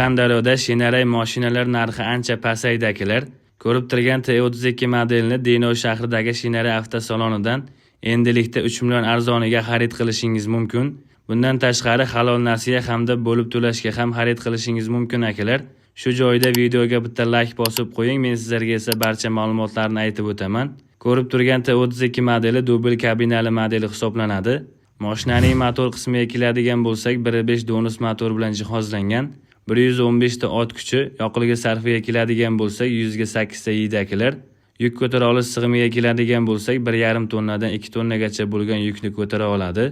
Surxondaryoda Shineray mashinalar narxi ancha pasaydi, akalar. Ko'rib turgan T32 modelini Denov shahridagi Shineray avtosalonidan endilikda 3 million arzoniga xarid qilishingiz mumkin. Bundan tashqari halol nasiya hamda bo'lib to'lashga ham xarid qilishingiz mumkin, akalar. Shu joyda videoga bitta like bosib qo'ying, men sizlarga esa barcha ma'lumotlarni aytib o'taman. Ko'rib turgan T32 modeli dubl kabinali modeli hisoblanadi. Mashinaning motor qismiga keladigan bo'lsak, 1.5 Donus motor bilan jihozlangan. 115 ta ot kuchi, yoqilg'i sarfiga keladigan bo'lsak, 100 ga 8 ta yeydi, akalar. Yuk ko'tara olish sig'imiga keladigan bo'lsak, 1,5 tonnadan 2 tonnagacha bo'lgan yukni ko'tara oladi.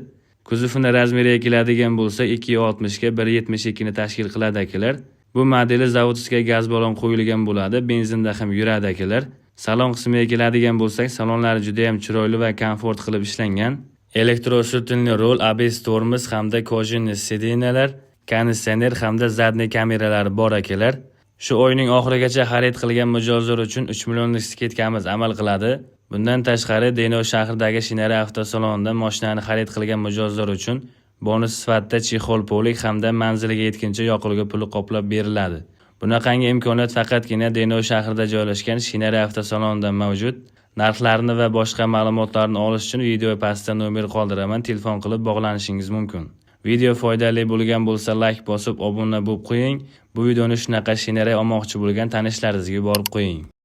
Kuzovini razmeriga keladigan bo'lsak, 2,60 ga 1,72 ni tashkil qiladi, akalar. Bu modeli заводской gaz balon qo'yilgan bo'ladi, benzinda ham yuradi, akalar. Salon qismiga keladigan bo'lsak, salonlari juda ham chiroyli va komfort qilib ishlangan. Электросуртунный rul, ABS tormoz hamda кожаный сиденья lar, konditsioner hamda задний kameralari bor, akalar. Shu oyning oxirigacha xarid qilgan mijozlar uchun 3 millionlik скидка miz amal qiladi. Bundan tashqari Denov shahridagi Shinara avtosalonida mashinani xarid qilgan mijozlar uchun bonus sifatida чехол полик hamda manziliga yetguncha yoqilg'i puli qoplab beriladi. Bunaqangi imkoniyat faqatgina Denov shahrida joylashgan Shinara avtosalonida mavjud. Narxlarni va boshqa ma'lumotlarni olish uchun video pastida nomer qoldiraman, telefon qilib bog'lanishingiz mumkin. Video foydali bo'lgan bo'lsa, like bosib, obuna bo'lib qo'ying. Bu videoni shunaqa Shineray olmoqchi bo'lgan tanishlaringizga yuborib qo'ying.